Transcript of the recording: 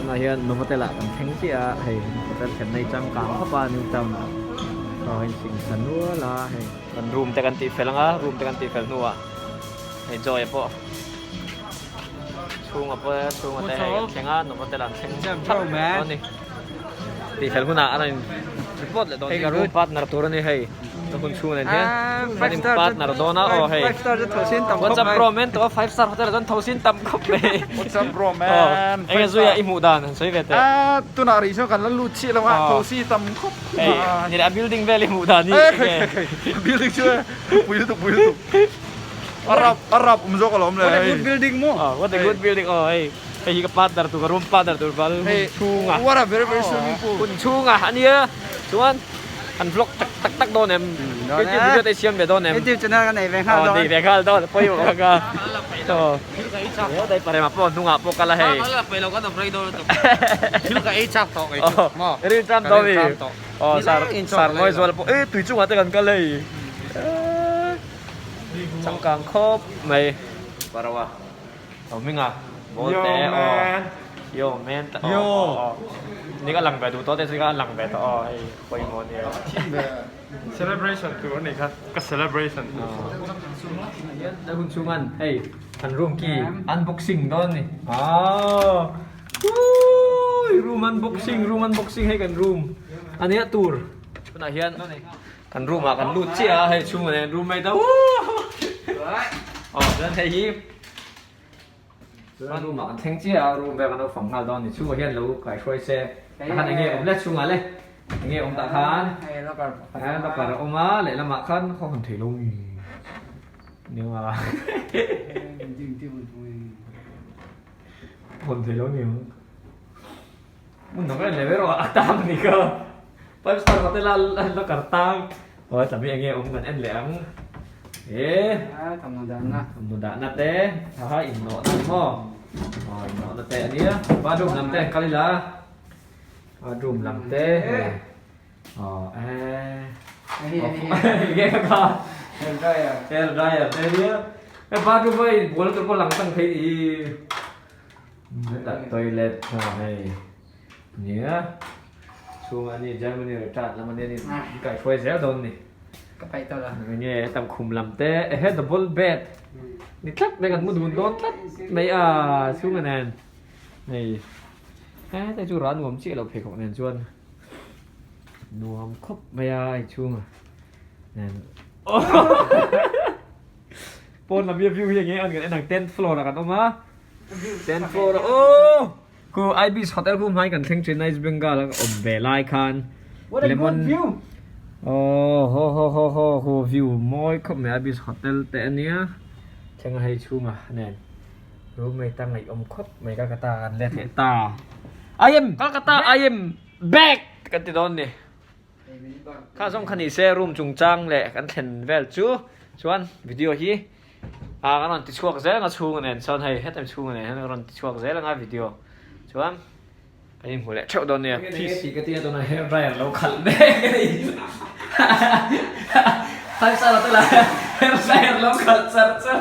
Tunah hian Novotel ah kan thleng chiah a, hei hotel thlenna hi changkang khawp a New Town ah aw hei singsa nual a hei. Kan room te kan tih fel ang a, room te kan tih fel hnuah hei Joy a pawh chhunga pawh chhunga te hei kan thleng a, Novotel ah an thleng thap dawn a ni. Tih fel hunah a rawn in report leh dawn hei ka room partner tur a ni hei ka hun chhung nen hian kan in partner dawn a aw hei what's up bro man tawh five star hotel ah chuan thosin tam khawp mai what's up bro man enge zuia i hmuh dan han sawi ve teh tunah rih chuan kan la lut chiah lo a thosi tam khawp hei ni leh a building vel i hmuh dan hi enge building chu pui lutuk pui lutuk a rap a rap awm zawk alawm le what a good building maw what a good building aw hei Hei hi ka partner tur ka room partner tur val hun chhunga What a very very swimming pool hun chhunga a nia chuan an vlog tak tak tak dawn em YouTube video te siam ve dawn em YouTube channel ka nei ve nghal dawn nei ve nghal dawn pawimawh kha ka aw dai parema pawh hnungah pawh kal a hei thil ka ei chak tawh kei chu maw rin tram tawh mi aw sar sar mawi zual pawh e tui chungah te kan kal hei changkang khawp mai parawa Aw hminga ball te aw yo man te aw aw ni ka lang ve duh tawh te chu ka lang ve tawh aw hei pawimawh ania celebration tur anih kha ka celebration hian hun chhungan hei an room key unboxing dawn ani aw wuii room unboxing room unboxing hei kan room ania tur tunah hian kan room ah kan lut chiah a hei chhungah hian room mate a aw chuan hei hi Chuan room ah kan thleng chiah a, room vel kan lo fang nghal dawn a ni. Chhungah hian lo kaihruai se, tah khan enge awm le chhungah le, enge awm tah khan locker a awm a, lehlamah khan khaw hawn thei lo mi nia hawn thei lo ni ang hmun dang ka en leh ber a tang ni kha five star hotel a locker tang. Aw tlem hi enge awm kan en leh ang e thawmhnaw dahna thawmhnaw dahna te ha innawh na maw aw innawh na te ania bathroom lam te kal ila bathroom lam te aw e enge ka kha hair dryer hair dryer te ania he bathroom a inbual tur pawh lang tlang thei ni toilet hei Nia, chhung a ni Germany return lam a nia ni kaihruai zel dawn ni. Ka paih tawh la. Enge hetam khum lam te ehe double bed ni tlat mai kan mu dun dawn tlat mai a chhung a nen hei heta chu ran nuam chiah lo pheikhawk nen chuan nuam khawp mai a hei chhung a nen pawn lam hi a view hi enge an kan en ang tenth floor ah kan awm a tenth floor ah aww. Khu Ibis Hotel khu hmai kan thleng thin a East Bengal a awm ve lai khan lemon aw ho ho ho ho khu view mawi khawp mai Ibis Hotel te ania thleng a hei chhunga nen roommate a ngaih awm khawp mai Calcutta kan let leh ta I am Calcutta I am back kan ti dawn ni kha zawng kha ni se room chungchang leh kan thlen vel chu chuan video hi. Ah kan rawn ti chhuak zel anga chhung nen chuan hei hetlai chhung nen hian ka rawn ti chhuak zel anga video chuan kan inhmu leh theuh dawn nia peace tih ka tia tuna hair dryer lo khalh mek a ni five star hotel ah hair dryer lo khalh char char.